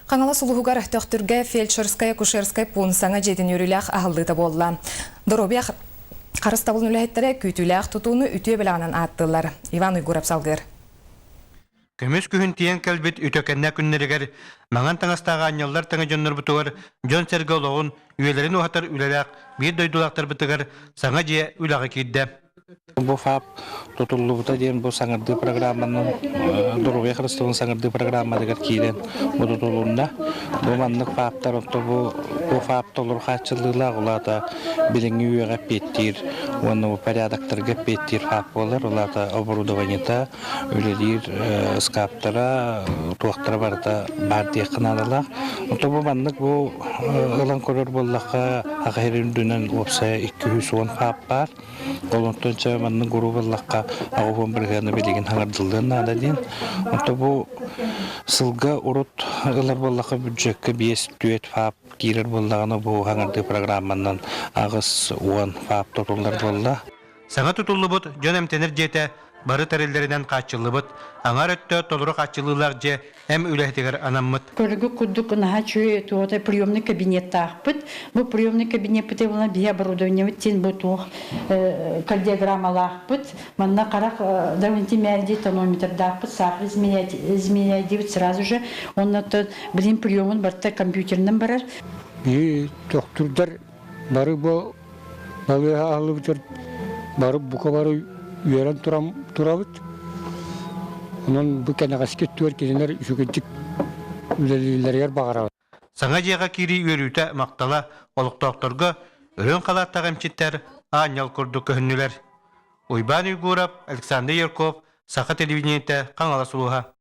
Хаҥалас улууһугар Төхтүргэ фельдшерскай-акушерскай пуун саҥа дьиэтин үөрүүлээх аһыллыыта буолла. Доруобуйа харыстабылын үлэһиттэрэ күүтүүлээх тутууну үтүө бэлэҕинэн ааттыыллар. Иван Уйгуров салгыыр. Көмүс күһүн тиийэн кэлбит үтөкэннэ күннэригэр маҥан таҥастаах аанньаллар тэҥэ дьоннорбутугар дьон-сэргэ олоҕун, үйэлэрин уһатар үлэлээх биир дойдулаахтарбытыгар саҥа дьиэ үлэҕэ киирдэ. Бу ФАП тутуллубута диэн бу саҥардыы программанан доруобуйа харыстабылын саҥардыы программатыгар киирэн бу тутулунна. Бу маннык ФАПтар онто бу бу ФАП толору хааччыллыылаах улаата билиҥҥи үйэҕэ эппиэттиир уонна бу порядоктарга эппиэттиир ФАП буолар. Улаата оборудованиета, үлэлиир ыскааптара, туохтара барыта баар диэххэ наадалаах. Онто бу маннык бу ылан көрөр буоллахха Саха сирин үрдүнэн уопсайа 210 ФАП баар. Ол онтон чэ маннык гуру буоллахха 80 бырыһыана билигин хаҥардыллыан наада диэн. Онто бу сылга урут ылар буоллахха бюджекка 5-4 ФАП киирэр буоллаҕына бу хаҥардыы программанан 80 ФАП тутуллар буолла. Саҥа тутуллубут дьон эмтэнэр дьиэтэ бары тэриллэринэн хааччыллыбыт, аҥар өттө толору хааччыллыылаах дьиэ эм үлэһитигэр анаммыт. Көрүгү курдук наһаа үчүгэй туота приемный кабинеттаахпыт. Бу приемный кабинеппит буолан биһи оборудованиебыт диэн бу туох кардиограммалаахпыт. Манна харах давление тонометрдаахпыт, сахар измеряйдибит сразу же. Оннотон билин приемун барыта компьютерынан барар. Биһи тохтурдар бары бу балыыһа аһыллыбытыгар бары бука бары үөрэн туран турабыт. Онон бу кэнэҕэски өттүгэр кинилэр үчүгэйдик үлэлииллэригэр баҕарабыт. Саҥа дьиэҕэ киирии үөрүүтэ, махтала олохтоохторго үрүҥ халааттаах эмчиттэр аанньал курдук көһүннүлэр. Уйбаан Уйгуурап, Александр Ярков, Саха телевидениетэ, Хаҥалас улууһа.